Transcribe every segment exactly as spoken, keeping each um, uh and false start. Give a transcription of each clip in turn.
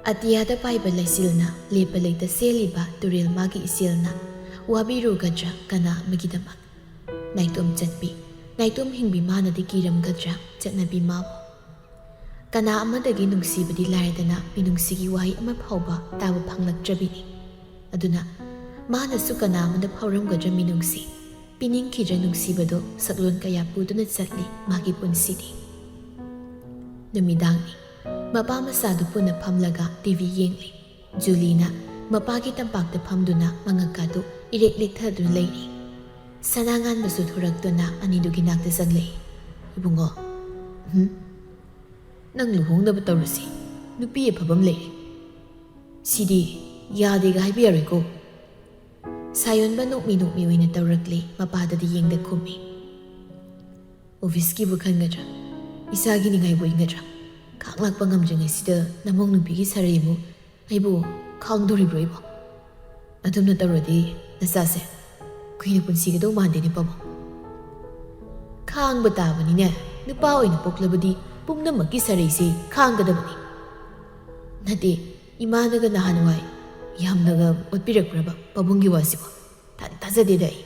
ꯑꯇꯤꯌꯥꯗ ꯄꯥꯏꯕ ꯂꯩꯆꯤꯜꯅ ꯂꯦꯞꯄ ꯂꯩꯇ ꯆꯦꯜꯂꯤꯕ ꯇꯨꯔꯦꯜ ꯃꯥꯒꯤ ꯏꯆꯦꯜꯅ ꯋꯥꯕꯤꯔꯨꯒꯗ꯭ꯔꯥ ꯀꯅꯥ ꯑꯃꯒꯤꯗꯃꯛ? ꯅꯥꯏꯇꯣꯝ ꯆꯠꯄꯤ, ꯅꯥꯏꯇꯣꯝ ꯍꯤꯡꯕꯤ ꯃꯥꯅꯗꯤ ꯀꯤꯔꯝꯒꯗ꯭ꯔꯥ ꯆꯠꯅꯕꯤ ꯃꯥꯕꯨ? ꯀꯅꯥ ꯑꯃꯗꯒꯤ ꯅꯨꯡꯁꯤꯕꯗꯤ ꯂꯥꯏꯔꯗꯅ ꯃꯤꯅꯨꯡꯁꯤꯒꯤ ꯋꯥꯍꯩ ꯑꯃ ꯐꯥꯎꯕ ꯇꯥꯕ ꯐꯪꯂꯛꯇ꯭ꯔꯕꯤꯅꯤ꯫ ꯑꯗꯨꯅ ꯃꯥꯅꯁꯨ ꯀꯅꯥ ꯑꯃꯗ ꯐꯥꯎꯔꯝꯒꯗ꯭ꯔꯥ ꯃꯤꯅꯨꯡꯁꯤ? ꯄꯤꯅꯤꯡꯈꯤꯗ꯭ꯔꯥ ꯅꯨꯡꯁꯤꯕꯗꯣ ꯁꯛꯂꯣꯟ ꯀꯌꯥ ꯄꯨꯗꯨꯅ ꯆꯠꯂꯤ ꯃꯥꯒꯤ ꯄꯨꯟꯁꯤꯗꯤ꯫ ꯅꯨꯃꯤꯗꯥꯡꯅꯤ꯫ ꯃꯄꯥ ꯃꯆꯥꯗꯨ ꯄꯨꯟꯅ ꯐꯝꯂꯒ ꯇꯤ ꯚꯤ ꯌꯦꯡꯂꯤ꯫ ꯖꯨꯂꯤꯅ ꯃꯄꯥꯒꯤ ꯇꯝꯄꯥꯛꯇ ꯐꯝꯗꯨꯅ ꯃꯉꯛꯀꯥꯗꯨ ꯏꯔꯦꯛ ꯂꯦꯛꯊꯗꯨꯅ ꯂꯩꯔꯤ꯫ ꯁꯅꯥꯉꯥꯟꯕꯁꯨ ꯊꯣꯔꯛꯇꯨꯅ ꯑꯅꯤꯗꯨꯒꯤ ꯅꯥꯛꯇ ꯆꯪꯂꯛꯏ꯫ "ꯏꯕꯨꯡꯉꯣ, ꯎꯝ? ꯅꯪ ꯂꯨꯍꯣꯡꯅꯕ ꯇꯧꯔꯁꯤ꯫ ꯅꯨꯄꯤ ꯑꯐꯕ ꯑꯃ ꯂꯩꯔꯦ꯫ ꯁꯤꯗꯤ ꯌꯥꯗꯦꯒ ꯍꯥꯏꯕ ꯌꯥꯔꯣꯏꯀꯣ?" ꯁꯥꯌꯣꯟꯕ ꯅꯣꯛꯃꯤ ꯅꯣꯛꯃꯤ ꯑꯣꯏꯅ ꯇꯧꯔꯛꯂꯤ, ꯃꯄꯥꯗꯗꯤ ꯌꯦꯡꯗ ꯈꯨꯝꯃꯤ꯫ "ꯑꯣꯐꯤꯁꯀꯤꯕꯨ ꯈꯟꯒꯗ꯭ꯔꯥ? ꯏꯁꯥꯒꯤ ꯅꯤꯡꯉꯥꯏꯕꯨ ꯏꯟꯒꯗ꯭ꯔꯥ? ꯈꯥꯡ ꯂꯥꯛꯄ ꯉꯝꯗ꯭ꯔꯤꯉꯩꯁꯤꯗ ꯅꯃꯧ ꯅꯨꯄꯤꯒꯤ ꯁꯔꯩ ꯑꯃꯨꯛ ꯑꯩꯕꯨ ꯈꯥꯡꯗꯣꯔꯤꯕ꯭ꯔꯣ ꯑꯩꯕꯣ? ꯑꯗꯨꯝꯅ ꯇꯧꯔꯗꯤ ꯅꯆꯥꯁꯦ ꯀꯨꯏꯅ ꯄꯨꯟꯁꯤꯒꯗꯧ ꯃꯥꯟꯗꯦꯅꯦ ꯄꯥꯕꯨꯡ꯫ ꯈꯥꯡꯕ ꯇꯥꯕꯅꯤꯅꯦ, ꯅꯨꯄꯥ ꯑꯣꯏꯅ ꯄꯣꯛꯂꯕꯗꯤ ꯄꯨꯝꯅꯃꯛꯀꯤ ꯁꯔꯩꯁꯦ ꯈꯥꯡꯒꯗꯕꯅꯤ꯫ ꯅꯠꯇꯦ, ꯏꯃꯥꯅꯒ ꯅꯍꯥꯟꯋꯥꯏ ꯌꯥꯝꯅꯒ ꯑꯣꯠꯄꯤꯔꯛꯄ꯭ꯔꯕ ꯄꯥꯕꯨꯡꯒꯤ ꯋꯥꯁꯤꯕꯣ? ꯊꯥ-, ꯊꯥꯖꯗꯦꯗ ꯑꯩ꯫"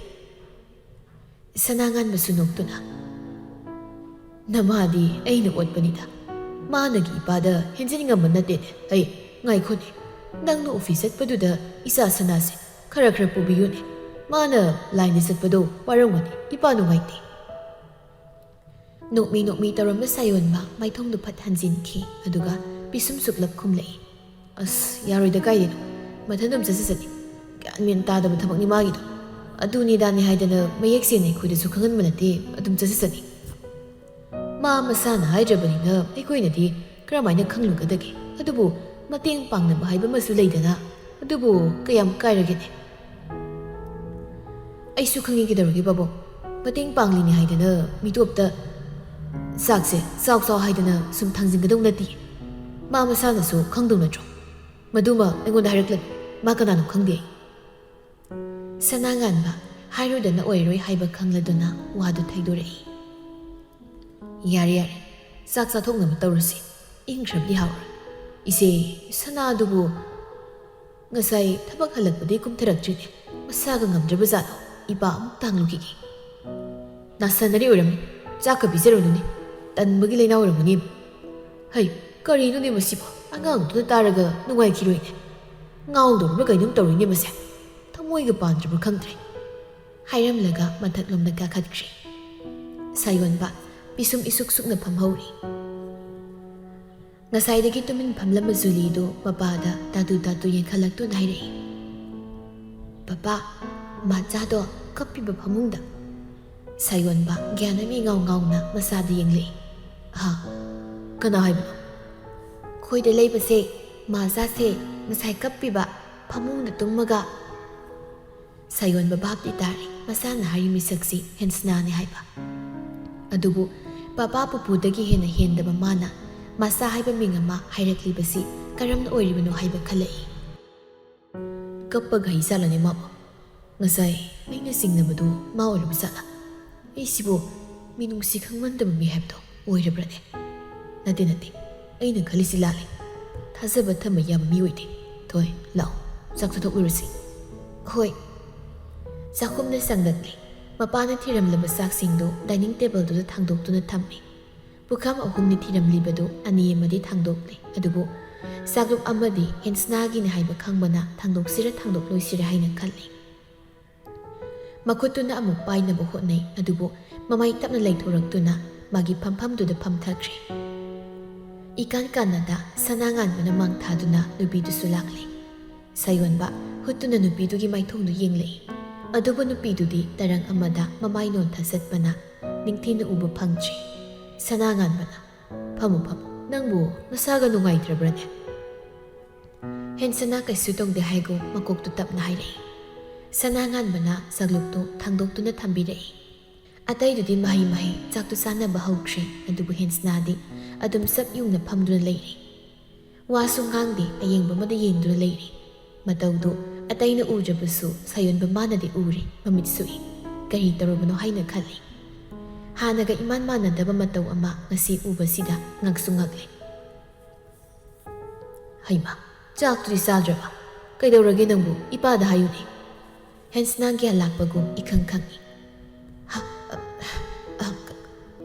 ꯁꯅꯥꯉꯥꯟꯕꯁꯨ ꯅꯣꯛꯇꯨꯅ, "ꯅꯃꯥꯗꯤ ꯑꯩꯅ ꯑꯣꯠꯄꯅꯤꯗ꯫ ꯃꯥꯅꯒꯤ ꯏꯄꯥꯗ ꯍꯦꯟꯖꯤꯟ ꯉꯝꯕ ꯅꯠꯇꯦꯅꯦ꯫ ꯑꯩ, ꯉꯥꯏꯈꯣꯅꯦ, ꯅꯪꯅ ꯑꯣꯐꯤꯁ ꯆꯠꯄꯗꯨꯗ ꯏꯆꯥ ꯁꯅꯥꯁꯦ ꯈꯔ ꯈꯔ ꯄꯨꯕꯤꯌꯨꯅꯦ꯫ ꯃꯥꯅ ꯂꯥꯏꯟꯗ ꯆꯠꯄꯗꯣ ꯋꯥꯔꯝꯒꯅꯤ, ꯏꯄꯥ ꯅꯨꯡꯉꯥꯏꯇꯦ꯫" ꯅꯣꯛꯃꯤ ꯅꯣꯛꯃꯤ ꯇꯧꯔꯝꯕ ꯁꯥꯌꯣꯟꯕ ꯃꯥꯏꯊꯣꯡꯗꯨ ꯐꯠ ꯍꯟꯖꯤꯟꯈꯤ, ꯑꯗꯨꯒ ꯄꯤꯁꯨꯝ ꯁꯨꯛꯂꯞ ꯈꯨꯝꯂꯛꯏ꯫ "ꯑꯁ, ꯌꯥꯔꯣꯏꯗ, ꯀꯥꯏꯗꯩꯅꯣ? ꯃꯊꯟꯗ ꯑꯗꯨꯝ ꯆꯠꯆꯁꯅꯤ꯫ ꯒ꯭ꯌꯥꯟ ꯃꯦꯟ ꯇꯥꯗꯕ ꯊꯕꯛꯅꯤ ꯃꯥꯒꯤꯗꯣ꯫ ꯑꯗꯨꯅꯤ ꯑꯗꯥꯅꯤ ꯍꯥꯏꯗꯅ ꯃꯌꯦꯛ ꯁꯦꯡꯅ ꯑꯩꯈꯣꯏꯗꯁꯨ ꯈꯪꯍꯟꯕ ꯅꯠꯇꯦ, ꯑꯗꯨꯝ ꯆꯠꯆꯁꯅꯤ꯫ ꯃꯥ ꯃꯁꯥꯅ ꯍꯥꯏꯗ꯭ꯔꯕꯅꯤꯅ ꯑꯩꯈꯣꯏꯅꯗꯤ ꯀꯔꯝꯍꯥꯏꯅ ꯈꯪꯂꯨꯒꯗꯒꯦ? ꯑꯗꯨꯕꯨ ꯃꯇꯦꯡ ꯄꯥꯡꯅꯕ ꯍꯥꯏꯕ ꯑꯃꯁꯨ ꯂꯩꯗꯅ, ꯑꯗꯨꯕꯨ ꯀꯌꯥꯝ ꯀꯥꯏꯔꯒꯦꯅꯦ?" "ꯑꯩꯁꯨ ꯈꯪꯉꯤ ꯀꯩꯗꯧꯔꯒꯦ ꯕꯥꯕꯣꯛ꯫ ꯃꯇꯦꯡ ꯄꯥꯡꯂꯤꯅꯤ ꯍꯥꯏꯗꯅ ꯃꯤꯇꯣꯞꯇ ꯆꯥꯛꯁꯦ ꯆꯥꯎ ꯆꯥꯎ ꯍꯥꯏꯗꯅ ꯁꯨꯝ ꯊꯥꯡꯖꯤꯟꯒꯗꯧ ꯅꯠꯇꯦ꯫ ꯃꯥ ꯃꯁꯥꯅꯁꯨ ꯈꯪꯗꯧ ꯅꯠꯇ꯭ꯔꯣ? ꯃꯗꯨꯃ ꯑꯩꯉꯣꯟꯗ ꯍꯥꯏꯔꯛꯂꯅꯨ꯫ ꯃꯥ ꯀꯅꯥꯅꯣ ꯈꯪꯗꯦ ꯑꯩ꯫" ꯁꯅꯥꯉꯥꯟꯕ ꯍꯥꯏꯔꯨꯗꯅ ꯑꯣꯏꯔꯣꯏ ꯍꯥꯏꯕ ꯈꯪꯂꯗꯨꯅ ꯋꯥꯗꯨ ꯊꯩꯗꯣꯔꯛꯏ꯫ "ꯌꯥꯔꯦ, ꯌꯥꯔꯦ, ꯆꯥꯛ ꯆꯥꯊꯣꯛꯅꯕ ꯇꯧꯔꯁꯤ꯫ ꯏꯪꯈ꯭ꯔꯕꯗꯤ ꯍꯥꯎꯔꯣꯏ꯫ "ꯏꯆꯦ, ꯁꯅꯥꯗꯨꯕꯨ ꯉꯁꯥꯏ ꯊꯕꯛ ꯍꯜꯂꯛꯄꯗꯒꯤ ꯀꯨꯝꯊꯔꯛꯇ꯭ꯔꯤꯅꯦ꯫ ꯃꯁꯥꯒ ꯉꯝꯗ꯭ꯔꯕ ꯖꯥꯠꯂꯣ? ꯏꯄꯥ ꯑꯃꯨꯛꯇ ꯍꯪꯂꯨꯈꯤꯒꯦ꯫ ꯅꯥꯁꯟꯅꯔꯤ ꯑꯣꯏꯔꯝꯅꯤ꯫ ꯆꯥꯛꯀ ꯄꯤꯖꯔꯨꯅꯨꯅꯦ꯫ ꯇꯟꯕꯒꯤ ꯂꯥꯏꯅꯥ ꯑꯣꯏꯔꯝꯒꯅꯤ꯫ ꯍꯩ, ꯀꯔꯤꯅꯣꯅꯦ ꯃꯁꯤꯕꯣ? ꯑꯉꯥꯡꯗꯨꯅ ꯇꯥꯔꯒ ꯅꯨꯡꯉꯥꯏꯈꯤꯔꯣꯏꯅꯦ꯫ ꯉꯥꯎꯗꯧꯔꯤꯕ꯭ꯔꯥ ꯀꯩꯅꯣꯝ ꯇꯧꯔꯤꯅꯦ ꯃꯁꯦ꯫ ꯊꯃꯣꯏꯒ ꯄꯥꯟꯗ꯭ꯔꯕ ꯈꯪꯗ꯭ꯔꯦ"꯫ ꯍꯥꯏꯔꯝꯂꯒ ꯃꯊꯛꯂꯣꯝꯗ ꯀꯥꯈꯠꯈ꯭ꯔꯦ꯫ ꯁꯥꯌꯣꯟꯕ ꯄꯤꯁꯨꯝ ꯏꯁꯨꯛ ꯁꯨꯛꯅ ꯐꯝꯍꯧꯔꯤ꯫ ꯉꯁꯥꯏꯗꯒꯤ ꯇꯨꯃꯤꯟ ꯐꯝꯂꯝꯕ ꯖꯨꯂꯤꯗꯨ ꯃꯄꯥꯗ ꯇꯥꯇꯨ ꯇꯥꯇꯨ ꯌꯦꯡꯈꯠꯂꯛꯇꯨꯅ ꯍꯥꯏꯔꯛꯏ, "ꯄꯄꯥ, ꯃꯆꯥꯗꯣ ꯀꯞꯄꯤꯕ ꯐꯃꯨꯡꯗ"꯫ ꯁꯥꯌꯣꯟꯕ ꯒ꯭ꯌꯥꯟ ꯑꯃ ꯏꯉꯥꯎ ꯉꯥꯎꯅ ꯃꯆꯥꯗ ꯌꯦꯡꯂꯛꯏ꯫ "ꯍꯥ? ꯀꯅꯥ ꯍꯥꯏꯕꯅꯣ?" "ꯑꯩꯈꯣꯏꯗ ꯂꯩꯕꯁꯦ, ꯃꯆꯥꯁꯦ ꯉꯁꯥꯏ ꯀꯞꯄꯤꯕ ꯐꯃꯨꯡꯗ ꯇꯨꯝꯃꯒ"꯫ ꯁꯥꯌꯣꯟꯕ ꯚꯥꯞꯇꯤ ꯇꯥꯔꯦ, ꯃꯆꯥꯅ ꯍꯥꯏꯔꯤ ꯃꯤꯁꯛꯁꯤ ꯍꯦꯟꯁꯅꯥꯅꯤ ꯍꯥꯏꯕ꯫ ꯑꯗꯨꯕꯨ ꯄꯄꯥ ꯄꯨꯄꯨꯗꯒꯤ ꯍꯦꯟꯅ ꯍꯦꯟꯗꯕ ꯃꯥꯅ ꯃꯆꯥ ꯍꯥꯏꯕ ꯃꯤꯡ ꯑꯃ ꯍꯥꯏꯔꯛꯂꯤꯕꯁꯤ ꯀꯔꯝꯅ ꯑꯣꯏꯔꯤꯕꯅꯣ ꯍꯥꯏꯕ ꯈꯜꯂꯛꯏ꯫ "ꯀꯞꯄꯒ ꯍꯩꯖꯥꯠꯂꯅꯦ ꯃꯥꯕꯨ? ꯉꯁꯥꯏ ꯑꯩꯅ ꯆꯤꯡꯅꯕꯗꯨ ꯃꯥ ꯑꯣꯏꯔꯕ ꯖꯥꯠꯂꯥ? ꯑꯩꯁꯤꯕꯨ ꯃꯤꯅꯨꯡꯁꯤ ꯈꯪꯃꯟꯗꯕ ꯃꯤ ꯍꯥꯏꯕꯗꯣ ꯑꯣꯏꯔꯕ꯭ꯔꯅꯦ? ꯅꯠꯇꯦ, ꯅꯠꯇꯦ, ꯑꯩꯅ ꯈꯜꯂꯤꯁꯤ ꯂꯥꯜꯂꯦ꯫ ꯊꯥꯖꯕ ꯊꯝꯕ ꯌꯥꯕ ꯃꯤ ꯑꯣꯏꯗꯦ꯫ ꯊꯣꯏ, ꯂꯥꯛꯑꯣ, ꯆꯥꯛ ꯆꯥꯊꯣꯛꯂꯨꯔꯁꯤ"꯫ "ꯍꯣꯏ"꯫ ꯆꯥꯛꯈꯨꯝꯗ ꯆꯪꯂꯛꯂꯦ꯫ ꯃꯄꯥꯅ ꯊꯤꯔꯝꯂꯕ ꯆꯥꯛꯁꯤꯡꯗꯨ ꯗꯥꯏꯅꯤꯡ ꯇꯦꯕꯜꯗꯨꯗ ꯊꯥꯡꯗꯣꯛꯇꯨꯅ ꯊꯝꯃꯤ꯫ ꯄꯨꯈꯝ ꯑꯍꯨꯝꯅꯤ ꯊꯤꯔꯝꯂꯤꯕꯗꯨ ꯑꯅꯤ ꯑꯃꯗꯤ ꯊꯥꯡꯗꯣꯛꯂꯦ, ꯑꯗꯨꯕꯨ ꯆꯥꯛꯂꯨꯛ ꯑꯃꯗꯤ ꯍꯦꯟꯁꯅꯥꯒꯤꯅꯤ ꯍꯥꯏꯕ ꯈꯪꯕꯅ ꯊꯥꯡꯗꯣꯛꯁꯤꯔ ꯊꯥꯡꯗꯣꯛꯂꯣꯏꯁꯤꯔ ꯍꯥꯏꯅ ꯈꯜꯂꯤ꯫ ꯃꯈꯨꯠꯇꯨꯅ ꯑꯃꯨꯛ ꯄꯥꯏꯅꯕ ꯍꯣꯠꯅꯩ, ꯑꯗꯨꯕꯨ ꯃꯃꯥꯏ ꯇꯞꯅ ꯂꯩꯊꯣꯔꯛꯇꯨꯅ ꯃꯥꯒꯤ ꯐꯝꯐꯝꯗꯨꯗ ꯐꯝꯊꯈ꯭ꯔꯦ꯫ ꯏꯀꯥꯟ ꯀꯥꯟꯅꯗ ꯁꯅꯥ ꯉꯥꯟꯕꯅ ꯃꯥꯡ ꯊꯥꯗꯨꯅ ꯅꯨꯄꯤꯗꯨꯁꯨ ꯂꯥꯛꯂꯦ꯫ ꯁꯥꯌꯣꯟꯕ ꯍꯨꯠꯇꯨꯅ ꯅꯨꯄꯤꯗꯨꯒꯤ ꯃꯥꯏꯊꯣꯡꯗꯨ ꯌꯦꯡꯂꯛꯏ꯫ ꯑꯗꯨꯕꯨ ꯅꯨꯄꯤꯗꯨꯗꯤ ꯇꯔꯪ ꯑꯃꯗ ꯃꯃꯥꯏ ꯅꯣꯟꯊ ꯆꯠꯄꯅ ꯅꯤꯡꯊꯤꯅ ꯎꯕ ꯐꯪꯗ꯭ꯔꯤ꯫ ꯁꯅꯥ ꯉꯥꯟꯕꯅ, "ꯐꯝꯃꯨ, ꯐꯝꯃꯨ, ꯅꯪꯕꯨ ꯅꯁꯥꯒ ꯅꯨꯡꯉꯥꯏꯇ꯭ꯔꯕ꯭ꯔꯅꯦ?" ꯍꯦꯟꯁꯅꯥ ꯀꯩꯁꯨ ꯇꯧꯗꯦ ꯍꯥꯏꯒꯨꯝ ꯃꯀꯣꯛꯇꯨ ꯇꯞꯅ ꯍꯥꯏꯔꯛꯏ꯫ ꯁꯅꯥ ꯉꯥꯟꯕꯅ ꯆꯥꯛꯂꯨꯛꯇꯨ ꯊꯥꯡꯗꯣꯛꯇꯨꯅ ꯊꯝꯕꯤꯔꯛꯏ꯫ ꯑꯇꯩꯗꯨꯗꯤ ꯃꯍꯩ ꯃꯍꯩ ꯆꯥꯛꯇꯨ ꯆꯥꯅꯕ ꯍꯧꯈ꯭ꯔꯦ, ꯑꯗꯨꯕꯨ ꯍꯦꯟꯁꯅꯥꯗꯤ ꯑꯗꯨꯝ ꯆꯞ ꯌꯨꯡꯅ ꯐꯝꯗꯨꯅ ꯂꯩꯔꯤ꯫ ꯋꯥꯁꯨ ꯉꯥꯡꯗꯦ, ꯑꯌꯦꯡꯕ ꯑꯃꯗ ꯌꯦꯡꯗꯨꯅ ꯂꯩꯔꯤ꯫ ꯃꯇꯧꯗꯨ ꯑꯇꯩꯅ ꯎꯗ꯭ꯔꯕꯁꯨ ꯁꯥꯌꯣꯟꯕ ꯃꯥꯅꯗꯤ ꯎꯔꯦ, ꯃꯃꯤꯠ ꯁꯨꯛꯏ꯫ ꯀꯔꯤ ꯇꯧꯔꯕꯅꯣ ꯍꯥꯏꯅ ꯈꯜꯂꯤ꯫ ꯍꯥꯟꯅꯒ ꯏꯃꯥꯟ ꯃꯥꯟꯅꯗꯕ ꯃꯇꯧ ꯑꯃ ꯉꯁꯤ ꯎꯕꯁꯤꯗ ꯉꯛꯁꯨ ꯉꯛꯂꯦ꯫ "ꯍꯩꯃꯥ, ꯆꯥꯛꯇꯨꯗꯤ ꯆꯥꯗ꯭ꯔꯕ? ꯀꯩꯗꯧꯔꯒꯦ ꯅꯪꯕꯨ? ꯏꯄꯥꯗ ꯍꯥꯏꯌꯨꯅꯦ꯫" ꯍꯦꯟꯁꯅꯥ ꯒ꯭ꯌꯥꯟ ꯂꯥꯛꯄꯒꯨꯝ ꯏꯈꯪ ꯈꯪꯏ꯫ "ꯍ, ꯑ, ꯑ, ꯀ-,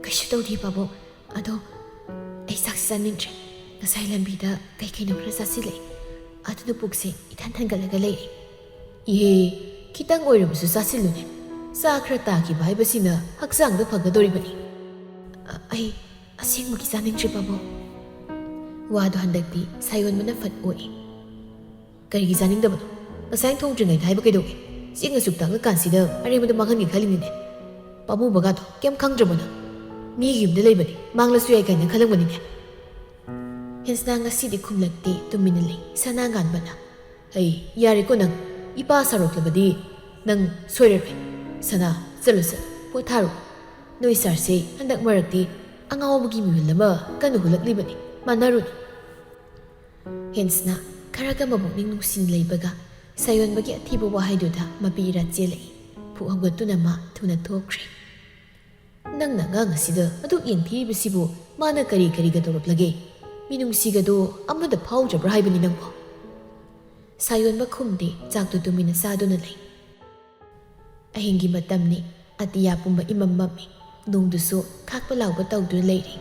ꯀꯩꯁꯨ ꯇꯧꯗꯦ ꯄꯥꯕꯨꯡ꯫ ꯑꯗꯣ ꯑꯩ ꯆꯥꯛꯁꯤ ꯆꯥꯅꯤꯡꯗ꯭ꯔꯦ꯫ ꯉꯁꯥꯏ ꯂꯝꯕꯤꯗ ꯀꯩ ꯀꯩꯅꯣ ꯈꯔ ꯆꯥꯁꯤꯜꯂꯛꯑꯦ꯫ ꯑꯗꯨꯅ ꯄꯨꯛꯁꯦ ꯏꯊꯟ ꯊꯟꯒꯠꯂꯒ ꯂꯩꯔꯦ꯫" "ꯏꯍꯦ, ꯈꯤꯇꯪ ꯑꯣꯏꯔꯕꯁꯨ ꯆꯥꯁꯤꯜꯂꯨꯅꯦ꯫ ꯆꯥ ꯈꯔ ꯇꯥꯈꯤꯕ ꯍꯥꯏꯕꯁꯤꯅ ꯍꯛꯆꯥꯡꯗ ꯐꯒꯗꯧꯔꯤꯕꯅꯤ꯫" "ꯑ-, ꯑꯩ ꯑꯁꯦꯡꯕꯒꯤ ꯆꯥꯅꯤꯡꯗ꯭ꯔꯦ ꯄꯥꯕꯨꯡ꯫" ꯋꯥꯗꯣ ꯍꯟꯗꯛꯇꯤ ꯁꯥꯌꯣꯟꯕꯅ ꯐꯠ ꯑꯣꯛꯏ꯫ "ꯀꯔꯤꯒꯤ ꯆꯥꯅꯤꯡꯗꯕꯅꯣ? ꯉꯁꯥꯏ ꯊꯣꯡꯗ꯭ꯔꯤꯉꯩꯗ ꯍꯥꯏꯕ ꯀꯩꯗꯧꯒꯦ? ꯆꯦꯡ ꯑꯁꯨꯛ ꯇꯥꯡꯉ ꯀꯥꯟꯁꯤꯗ ꯑꯔꯦꯝꯕꯗ ꯃꯥꯡꯍꯟꯒꯦ ꯈꯜꯂꯤꯅꯤꯅꯦ꯫ ꯄꯥꯝꯃꯨꯕꯒꯥꯗꯣ ꯀꯩꯝ ꯈꯪꯗ꯭ꯔꯕꯣ ꯅꯪ? ꯃꯤꯒꯤ ꯌꯨꯝꯗ ꯂꯩꯕꯅꯤ, ꯃꯥꯡꯂꯁꯨ ꯌꯥꯏ ꯀꯥꯏꯅ ꯈꯜꯂꯝꯒꯅꯤꯅꯦ꯫" ꯍꯦꯟꯁꯅꯥ ꯉꯁꯤꯗꯤ ꯈꯨꯝꯂꯛꯇꯦ, ꯇꯨꯃꯤꯟꯅ ꯂꯩ꯫ ꯁꯅꯥ ꯉꯥꯟꯕꯅ, "ꯑꯩ, ꯌꯥꯔꯦꯀꯣ ꯅꯪ꯫ ꯏꯄꯥ ꯁꯥꯎꯔꯛꯂꯕꯗꯤ ꯅꯪ ꯁꯣꯏꯔꯔꯣꯏ꯫ ꯁꯅꯥ, ꯆꯠꯂꯣ ꯆꯠꯂꯣ, ꯄꯣꯊꯥꯔꯣ꯫ ꯅꯣꯏ ꯁꯥꯔꯁꯦ ꯍꯟꯗꯛ ꯃꯔꯛꯇꯤ ꯑꯉꯥꯎꯕꯒꯤ ꯃꯤꯍꯨꯜ ꯑꯃ ꯀꯟꯅ ꯍꯨꯜꯂꯛꯂꯤꯕꯅꯤ, ꯃꯥꯟꯅꯔꯨꯅꯨ꯫" ꯍꯦꯟꯁꯅ ꯈꯔꯒ ꯃꯕꯨꯛꯅꯤꯡ ꯅꯨꯡꯁꯤꯅ ꯂꯩꯕꯒ ꯁꯥꯌꯣꯟꯕꯒꯤ ꯑꯊꯤꯕ ꯋꯥꯍꯩꯗꯨꯗ ꯃꯄꯤ ꯏꯔꯥ ꯆꯦꯜꯂꯛꯏ꯫ ꯐꯨꯛ ꯍꯧꯒꯠꯇꯨꯅ ꯃꯥ ꯊꯨꯅ ꯊꯣꯛꯈ꯭ꯔꯦ꯫ "ꯅꯪꯅ ꯑꯉꯥꯡ ꯑꯁꯤꯗ ꯑꯗꯨꯛ ꯌꯦꯡꯊꯤꯔꯤꯕꯁꯤꯕꯨ ꯃꯥꯅ ꯀꯔꯤ ꯀꯔꯤꯒ ꯇꯧꯔꯛꯂꯒꯦ? ꯃꯤꯅꯨꯡꯁꯤꯒꯗꯣ ꯑꯃꯗ ꯐꯥꯎꯗ꯭ꯔꯕ꯭ꯔꯥ ꯍꯥꯏꯕꯅꯤ ꯅꯪꯕꯣ?" ꯁꯥꯌꯣꯟꯕ ꯈꯨꯝꯗꯦ, ꯆꯥꯛꯇꯨ ꯇꯨꯃꯤꯟꯅ ꯆꯥꯗꯨꯅ ꯂꯩ꯫ ꯑꯍꯤꯡꯒꯤ ꯃꯇꯝꯅꯤ꯫ ꯑꯇꯤꯌꯥ ꯄꯨꯝꯕ ꯏꯃꯝ ꯃꯝꯃꯤ꯫ ꯅꯣꯡꯗꯨꯁꯨ ꯈꯥꯛꯄ ꯂꯥꯎꯕ ꯇꯧꯗꯨꯅ ꯂꯩꯔꯤ꯫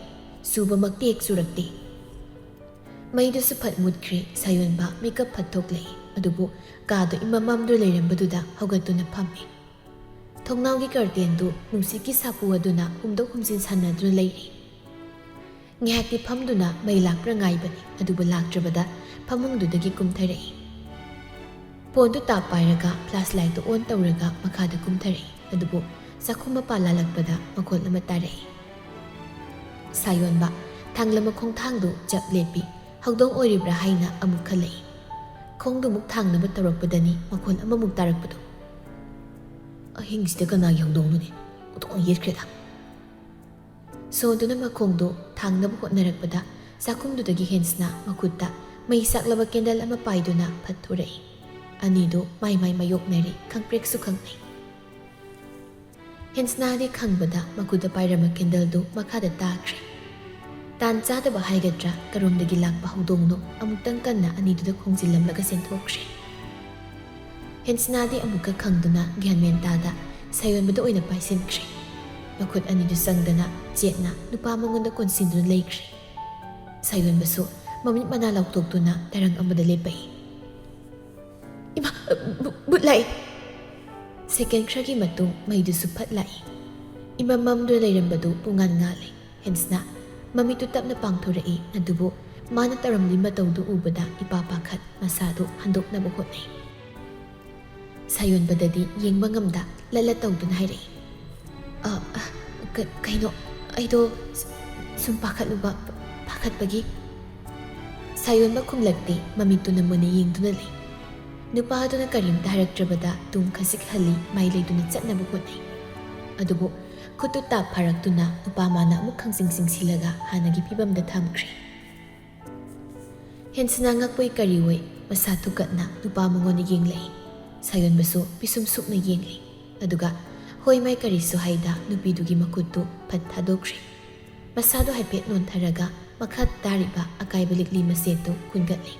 ꯆꯨꯕꯃꯛꯇꯤ ꯍꯦꯛ ꯆꯨꯔꯛꯇꯦ꯫ ꯃꯩꯗꯨꯁꯨ ꯐꯠ ꯃꯨꯠꯈ꯭ꯔꯦ꯫ ꯁꯥꯌꯣꯟꯕ ꯃꯤꯀꯞ ꯐꯠ ꯊꯣꯛꯂꯛꯏ꯫ ꯑꯗꯨꯕꯨ ꯀꯥꯗꯨ ꯏꯃꯝ ꯃꯝꯗꯨꯅ ꯂꯩꯔꯝꯕꯗꯨꯗ ꯍꯧꯒꯠꯇꯨꯅ ꯐꯝꯃꯤ꯫ ꯊꯣꯡꯅꯥꯎꯒꯤ ꯀꯔꯇꯦꯟꯗꯨ ꯅꯨꯡꯁꯤꯠꯀꯤ ꯁꯥꯐꯨ ꯑꯗꯨꯅ ꯍꯨꯝꯗꯣꯛ ꯍꯨꯝꯖꯤꯟ ꯁꯥꯟꯅꯗꯨꯅ ꯂꯩꯔꯤ꯫ ꯉꯥꯏꯍꯥꯛꯇꯤ ꯐꯝꯗꯨꯅ ꯃꯩ ꯂꯥꯛꯄ꯭ꯔꯥ ꯉꯥꯏꯕꯅꯤ, ꯑꯗꯨꯕꯨ ꯂꯥꯛꯇ꯭ꯔꯕꯗ ꯐꯃꯨꯡꯗꯨꯗꯒꯤ ꯀꯨꯝꯊꯔꯛꯏ꯫ ꯐꯣꯟꯗꯨ ꯇꯥꯞ ꯄꯥꯏꯔꯒ ꯐ꯭ꯂꯥꯁ ꯂꯥꯏꯠꯇꯨ ꯑꯣꯟ ꯇꯧꯔꯒ ꯃꯈꯥꯗ ꯀꯨꯝꯊꯔꯛꯏ꯫ ꯑꯗꯨꯕꯨ ꯆꯥꯛꯈꯨꯝ ꯃꯄꯥ ꯂꯥꯜꯂꯛꯄꯗ ꯃꯈꯣꯜ ꯑꯃ ꯇꯥꯔꯛꯏ꯫ ꯁꯥꯌꯣꯟꯕ ꯊꯥꯡꯂꯕ ꯈꯣꯡꯊꯥꯡꯗꯨ ꯆꯞ ꯂꯦꯞꯄꯤ꯫ ꯍꯧꯗꯣꯡ ꯑꯣꯏꯔꯤꯕ꯭ꯔꯥ ꯍꯥꯏꯅ ꯑꯃꯨꯛ ꯈꯜꯂꯛꯏ꯫ ꯈꯣꯡꯗꯨ ꯑꯃꯨꯛ ꯊꯥꯡꯅꯕ ꯇꯧꯔꯛꯄꯗꯅꯤ ꯃꯈꯣꯜ ꯑꯃꯃꯨꯛ ꯇꯥꯔꯛꯄꯗꯨ꯫ "ꯑꯍꯤꯡꯁꯤꯗ ꯀꯅꯥꯒꯤ ꯍꯧꯗꯣꯡꯅꯣꯅꯦ? ꯎꯇꯣꯡ ꯌꯦꯠꯈ꯭ꯔꯦꯗ꯫" ꯁꯣꯟꯗꯨꯅ ꯃꯈꯣꯡꯗꯨ ꯊꯥꯡꯅꯕ ꯍꯣꯠꯅꯔꯛꯄꯗ ꯆꯥꯛꯈꯨꯝꯗꯨꯗꯒꯤ ꯍꯦꯟꯁꯅ ꯃꯈꯨꯠꯇ ꯃꯩ ꯆꯥꯛꯂꯕ ꯀꯦꯟꯗꯜ ꯑꯃ ꯄꯥꯏꯗꯨꯅ ꯐꯠ ꯊꯣꯔꯛꯏ꯫ ꯑꯅꯤꯗꯨ ꯃꯥꯏ ꯃꯥꯏ ꯃꯥꯌꯣꯛꯅꯔꯤ, ꯈꯪꯄ꯭ꯔꯦꯛꯁꯨ ꯈꯪꯅꯩ꯫ ꯍꯦꯟꯁꯅꯥꯗꯤ ꯈꯪꯕꯗ ꯃꯈꯨꯠꯇ ꯄꯥꯏꯔꯝꯕ ꯀꯦꯟꯗꯜꯗꯨ ꯃꯈꯥꯗ ꯇꯥꯈ꯭ꯔꯦ꯫ ꯇꯥꯟ ꯆꯥꯗꯕ ꯍꯥꯏꯒꯗ꯭ꯔꯥ, ꯀꯔꯣꯝꯗꯒꯤ ꯂꯥꯛꯄ ꯍꯧꯗꯣꯡꯅꯣ ꯑꯃꯨꯛꯇꯪ ꯀꯟꯅ ꯑꯅꯤꯗꯨꯗ ꯈꯣꯡꯖꯤꯜꯂꯝꯂꯒ ꯆꯦꯟꯊꯣꯛꯈ꯭ꯔꯦ꯫ ꯍꯦꯟꯁꯅꯥꯗꯤ ꯑꯃꯨꯛꯀ ꯈꯪꯗꯨꯅ ꯒ꯭ꯌꯥꯟ ꯃꯦꯟ ꯇꯥꯗ ꯁꯥꯌꯣꯟꯕꯗ ꯑꯣꯏꯅ ꯄꯥꯏꯁꯤꯟꯈ꯭ꯔꯦ꯫ ꯃꯈꯨꯠ ꯑꯅꯤꯗꯨ ꯆꯪꯗꯅ ꯆꯦꯠꯅ ꯅꯨꯄꯥ ꯃꯉꯣꯟꯗ ꯀꯣꯟꯁꯤꯟꯗꯨꯅ ꯂꯩꯈ꯭ꯔꯦ꯫ ꯁꯥꯌꯣꯟꯕꯁꯨ ꯃꯃꯤꯠ ꯃꯅꯥ ꯂꯥꯎꯊꯣꯛꯇꯨꯅ ꯇꯔꯪ ꯑꯃꯗ ꯂꯦꯞꯄꯛꯏ꯫ "ꯏꯃꯥ, ꯚꯨ-, ꯚꯨꯠ ꯂꯥꯛꯏ!" ꯁꯦꯀꯦꯟ ꯈꯔꯒꯤ ꯃꯇꯨꯡ ꯃꯩꯗꯨꯁꯨ ꯐꯠ ꯂꯥꯛꯏ꯫ ꯏꯃꯝ ꯃꯝꯗꯨꯅ ꯂꯩꯔꯝꯕꯗꯨ ꯄꯨꯡꯉꯥꯟ ꯉꯥꯜꯂꯦ꯫ ꯍꯦꯟꯁꯅ ꯃꯃꯤꯠꯇꯨ ꯇꯞꯅ ꯄꯥꯡꯊꯣꯔꯛꯏ, ꯑꯗꯨꯕꯨ ꯃꯥꯅ ꯇꯧꯔꯝꯂꯤ ꯃꯇꯧꯗꯨ ꯎꯕꯗ ꯏꯄꯥ ꯄꯥꯈꯠ ꯃꯁꯥꯗꯨ ꯍꯟꯗꯣꯛꯅꯕ ꯍꯣꯠꯅꯩ꯫ ꯁꯥꯌꯣꯟꯕꯗꯗꯤ ꯌꯦꯡꯕ ꯉꯝꯗ ꯂꯠ ꯂꯠ ꯇꯧꯗꯨꯅ ꯍꯥꯏꯔꯛꯏ, "ꯑ, ꯑ, ꯀ-, ꯀꯩꯅꯣ, ꯑꯩꯗꯣ ꯁ-, ꯁꯨꯝ ꯄꯥꯈꯠꯂꯨꯕ, ꯄꯥꯈꯠꯄꯒꯤ꯫" ꯁꯥꯌꯣꯟꯕ ꯈꯨꯝꯂꯛꯇꯦ, ꯃꯃꯤꯠꯇꯨꯅ ꯃꯨꯟꯅ ꯌꯦꯡꯗꯨꯅ ꯂꯩ꯫ ꯅꯨꯄꯥ ꯑꯗꯨꯅ ꯀꯔꯤꯝꯇ ꯍꯥꯏꯔꯛꯇ꯭ꯔꯕꯗ ꯇꯨꯡ ꯈꯖꯤꯛ ꯍꯜꯂꯤ, ꯃꯥꯏ ꯂꯩꯗꯨꯅ ꯆꯠꯅꯕ ꯍꯣꯠꯅꯩ꯫ ꯑꯗꯨꯕꯨ ꯈꯨꯠꯇꯨ ꯇꯥꯞ ꯐꯥꯔꯛꯇꯨꯅ ꯅꯨꯄꯥ ꯃꯥꯅ ꯑꯃꯨꯛ ꯈꯪꯁꯤꯡ ꯁꯤꯡꯁꯤꯜꯂꯒ ꯍꯥꯟꯅꯒꯤ ꯐꯤꯕꯝꯗ ꯊꯝꯈ꯭ꯔꯦ꯫ ꯍꯦꯟꯁꯅ ꯉꯛꯄꯣꯏ ꯀꯔꯤꯑꯣꯏ ꯃꯁꯥ ꯊꯨꯛꯀꯠꯅ ꯅꯨꯄꯥ ꯃꯉꯣꯟꯗ ꯌꯦꯡꯂꯛꯏ꯫ ꯁꯥꯌꯣꯟꯕꯁꯨ ꯄꯤꯁꯨꯝ ꯁꯨꯛꯅ ꯌꯦꯡꯂꯤ꯫ ꯑꯗꯨꯒ ꯍꯣꯏ ꯃꯥꯏ ꯀꯔꯤꯁꯨ ꯍꯥꯏꯗ ꯅꯨꯄꯤꯗꯨꯒꯤ ꯃꯈꯨꯠꯇꯨ ꯐꯠ ꯊꯥꯗꯣꯛꯈ꯭ꯔꯦ꯫ ꯃꯁꯥꯗꯨ ꯍꯥꯏꯐꯦꯠ ꯅꯣꯟꯊꯔꯒ ꯃꯈꯥ ꯇꯥꯔꯤꯕ ꯑꯀꯥꯏꯕ ꯂꯤꯛꯂꯤ ꯃꯆꯦꯠꯇꯨ ꯀꯨꯟꯒꯠꯂꯤ꯫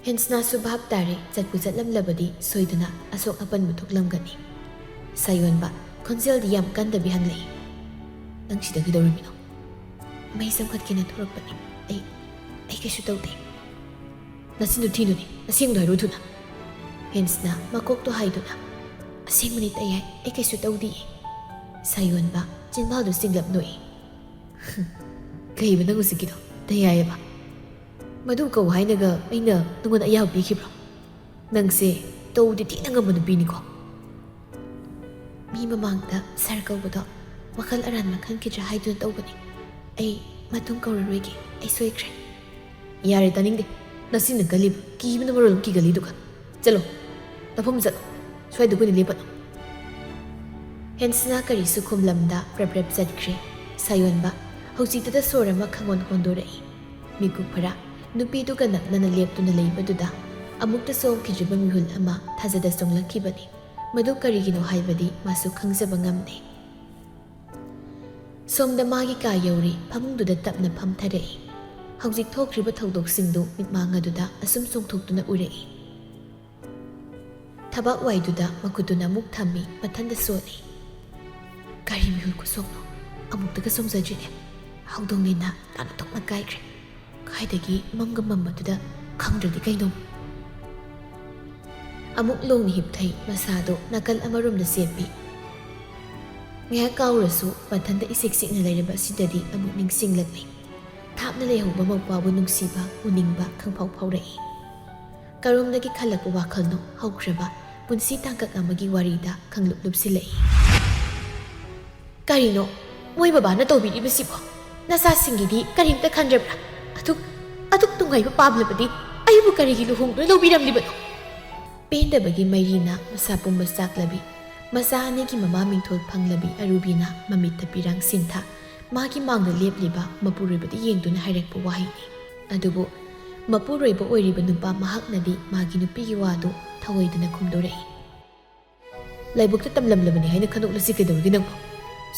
ꯍꯦꯟꯁꯅꯥꯁꯨ ꯚꯥꯞ ꯇꯥꯔꯦ, ꯆꯠꯄꯨ ꯆꯠꯂꯝꯂꯕꯗꯤ ꯁꯣꯏꯗꯅ ꯑꯁꯣꯛ ꯑꯄꯟꯕꯨ ꯊꯣꯛꯂꯝꯒꯅꯤ꯫ ꯁꯥꯌꯣꯟꯕ ꯈꯣꯟꯖꯦꯜꯗꯤ ꯌꯥꯝ ꯀꯟꯗꯕꯤ ꯍꯪꯂꯛꯏ, "ꯅꯪ ꯁꯤꯗ ꯀꯩꯗꯧꯔꯝꯃꯤꯅꯣ?" "ꯃꯩ ꯆꯪꯈꯠꯀꯦꯅ ꯊꯣꯔꯛꯄꯅꯤ꯫ ꯑꯩ, ꯑꯩ ꯀꯩꯁꯨ ꯇꯧꯗꯦ꯫" "ꯅꯆꯤꯟꯗꯨ ꯊꯤꯅꯨꯅꯦ, ꯑꯁꯦꯡꯕꯗꯣ ꯍꯥꯏꯔꯨ ꯊꯨꯅ꯫" ꯍꯦꯟꯁꯅ ꯃꯀꯣꯛꯇꯣ ꯍꯥꯏꯗꯨꯅ, "ꯑꯁꯦꯡꯕꯅꯤ ꯇꯌꯥꯏ, ꯑꯩ ꯀꯩꯁꯨ ꯇꯧꯗꯤꯌꯦ꯫" ꯁꯥꯌꯣꯟꯕ ꯆꯤꯟꯕꯥꯜꯗꯨ ꯆꯤꯡꯂꯞ ꯅꯣꯛꯏ꯫ "ꯀꯩꯕ ꯅꯪ ꯍꯧꯖꯤꯛꯀꯤꯗꯣ? ꯇꯌꯥꯏꯑꯕ?" "ꯃꯗꯨ ꯀꯧ ꯍꯥꯏꯅꯒ ꯑꯩꯅ ꯅꯉꯣꯟꯗ ꯑꯌꯥꯕ ꯄꯤꯈꯤꯕ꯭ꯔꯣ? ꯅꯪꯁꯦ ꯇꯧꯗꯤ ꯊꯤꯅ ꯉꯝꯕ ꯅꯨꯄꯤꯅꯤꯀꯣ꯫" "ꯃꯤ ꯃꯃꯥꯡꯗ ꯁꯥꯔ ꯀꯧꯕꯗꯣ ꯋꯥꯈꯜ ꯑꯔꯥꯟꯕ ꯈꯟꯈꯤꯗ꯭ꯔꯥ ꯍꯥꯏꯗꯨꯅ ꯇꯧꯕꯅꯤ꯫ ꯑꯩ ꯃꯇꯨꯡ ꯀꯧꯔꯔꯣꯏꯒꯦ, ꯑꯩ ꯁꯣꯏꯈ꯭ꯔꯦ꯫" "ꯌꯥꯔꯦ, ꯇꯥꯅꯤꯡꯗꯦ꯫ ꯅꯆꯤꯟꯅ ꯀꯜꯂꯤꯕ, ꯀꯤꯕꯅ ꯃꯔꯣꯜ ꯑꯃ ꯀꯤꯒꯜꯂꯤꯗꯨꯒ꯫ ꯆꯠꯂꯣ, ꯅꯐꯝ ꯆꯠꯂꯣ, ꯁ꯭ꯋꯥꯏꯗ ꯀꯨꯏꯅ ꯂꯦꯞꯄꯅꯨ꯫" ꯍꯦꯟꯁꯅ ꯀꯔꯤꯁꯨ ꯈꯨꯝꯂꯝꯗ ꯄ꯭ꯔꯞ ꯄ꯭ꯔꯞ ꯆꯠꯈ꯭ꯔꯦ꯫ ꯁꯥꯌꯣꯟꯕ ꯍꯧꯖꯤꯛꯇꯗ ꯁꯣꯔ ꯑꯃ ꯈꯪꯍꯣꯟ ꯍꯣꯟꯗꯣꯔꯛꯏ꯫ ꯃꯤꯀꯨꯞ ꯈꯔ ꯅꯨꯄꯤꯗꯨꯒ ꯅꯛꯅꯅ ꯂꯦꯞꯇꯨꯅ ꯂꯩꯕꯗꯨꯗ ꯑꯃꯨꯛꯇ ꯆꯣꯡꯈꯤꯗ꯭ꯔꯤꯕ ꯃꯤꯍꯨꯜ ꯑꯃ ꯊꯥꯖꯗ ꯆꯣꯡꯂꯛꯈꯤꯕꯅꯤ꯫ ꯃꯗꯨ ꯀꯔꯤꯒꯤꯅꯣ ꯍꯥꯏꯕꯗꯤ ꯃꯥꯁꯨ ꯈꯪꯖꯕ ꯉꯝꯗꯦ꯫ ꯁꯣꯝꯗ ꯃꯥꯒꯤ ꯀꯥ ꯌꯧꯔꯦ, ꯐꯃꯨꯡꯗꯨꯗ ꯇꯞꯅ ꯐꯝꯊꯔꯛꯏ꯫ ꯍꯧꯖꯤꯛ ꯊꯣꯛꯈ꯭ꯔꯤꯕ ꯊꯧꯗꯣꯛꯁꯤꯡꯗꯨ ꯃꯤꯠꯃꯥꯡ ꯑꯗꯨꯗ ꯑꯁꯨꯝ ꯆꯣꯡꯊꯣꯛꯇꯨꯅ ꯎꯔꯛꯏ꯫ ꯊꯕꯥꯛ ꯋꯥꯏꯗꯨꯗ ꯃꯈꯨꯠꯇꯨꯅ ꯑꯃꯨꯛ ꯊꯝꯃꯤ, ꯃꯊꯟꯗ ꯁꯣꯜꯂꯤ꯫ ꯀꯔꯤ ꯃꯤꯍꯨꯜ ꯈꯨꯁꯣꯛꯅꯣ? ꯑꯃꯨꯛꯇꯒ ꯆꯣꯡꯖꯗ꯭ꯔꯤꯅꯦ꯫ ꯍꯧꯗꯣꯡ ꯂꯤꯟꯅ ꯇꯥꯅ ꯇꯣꯛꯅ ꯀꯥꯏꯈ꯭ꯔꯦ꯫ ꯀꯥꯏꯗꯒꯤ ꯃꯪꯒ ꯃꯝꯕꯗꯨꯗ ꯈꯪꯗ꯭ꯔꯗꯤ ꯀꯩꯅꯣ? ꯑꯃꯨꯛ ꯂꯣꯡꯅ ꯍꯤꯞꯊꯩ, ꯃꯁꯥꯗꯣ ꯅꯥꯀꯜ ꯑꯃꯔꯣꯝꯗ ꯆꯦꯞꯄꯤ꯫ ꯉꯥꯏꯍꯥꯛ ꯀꯥꯎꯔꯁꯨ ꯃꯊꯟꯇ ꯏꯆꯤꯛ ꯆꯤꯛꯅ ꯂꯩꯔꯕ ꯑꯁꯤꯗꯗꯤ ꯑꯃꯨꯛ ꯅꯤꯡꯁꯤꯡꯂꯛꯂꯤ꯫ ꯊꯥꯞꯅ ꯂꯩꯍꯧꯕ ꯃꯧꯄ꯭ꯋꯥꯕꯨ ꯅꯨꯡꯁꯤꯕ, ꯎꯅꯤꯡꯕ ꯈꯪꯐꯥꯎ ꯐꯥꯎꯔꯛꯏ꯫ ꯀꯔꯣꯝꯗꯒꯤ ꯈꯜꯂꯛꯄ ꯋꯥꯈꯜꯅꯣ ꯍꯧꯈ꯭ꯔꯕ ꯄꯨꯟꯁꯤ ꯇꯥꯡꯀꯛ ꯑꯃꯒꯤ ꯋꯥꯔꯤꯗ ꯈꯪꯂꯨꯞ ꯂꯨꯞꯁꯤꯜꯂꯛꯏ꯫ ꯀꯔꯤꯅꯣ ꯃꯣꯏ ꯕꯕꯥꯅ ꯇꯧꯕꯤꯔꯤꯕꯁꯤꯕꯣ? ꯅꯆꯥꯁꯤꯡꯒꯤꯗꯤ ꯀꯔꯤꯝꯇ ꯈꯟꯗ꯭ꯔꯕ꯭ꯔꯥ? ꯑꯗꯨꯛ, ꯑꯗꯨꯛ ꯅꯨꯡꯉꯥꯏꯕ ꯄꯥꯝꯂꯕꯗꯤ ꯑꯩꯕꯨ ꯀꯔꯤꯒꯤ ꯂꯨꯍꯣꯡꯗꯨꯅ ꯂꯧꯕꯤꯔꯝꯂꯤꯕꯅꯣ? ꯄꯦꯟꯗꯕꯒꯤ ꯃꯩꯔꯤꯅ ꯃꯁꯥ ꯄꯨꯝꯕ ꯆꯥꯛꯂꯕꯤ, ꯃꯆꯥ ꯑꯅꯤꯒꯤ ꯃꯃꯥ ꯃꯤꯡꯊꯣꯜ ꯐꯪꯂꯕꯤ ꯑꯔꯨꯕꯤꯅ ꯃꯃꯤꯠꯇ ꯄꯤꯔꯥꯡ ꯁꯤꯟꯊ, ꯃꯥꯒꯤ ꯃꯥꯡꯗ ꯂꯦꯞꯂꯤꯕ ꯃꯄꯨꯔꯣꯏꯕꯗ ꯌꯦꯡꯗꯨꯅ ꯍꯥꯏꯔꯛꯄ ꯋꯥꯍꯩꯅꯤ꯫ ꯑꯗꯨꯕꯨ ꯃꯄꯨꯔꯣꯏꯕ ꯑꯣꯏꯔꯤꯕ ꯅꯨꯄꯥ ꯃꯍꯥꯛꯅꯗꯤ ꯃꯥꯒꯤ ꯅꯨꯄꯤꯒꯤ ꯋꯥꯗꯨ ꯊꯧꯑꯣꯏꯗꯅ ꯈꯨꯝꯗꯣꯔꯛꯏ꯫ ꯂꯥꯏꯕꯛꯇ ꯇꯝꯂꯝꯂꯕꯅꯤ ꯍꯥꯏꯅ ꯈꯟꯗꯣꯛꯂꯁꯤ ꯀꯩꯗꯧꯔꯒꯦ ꯅꯪꯕꯨ?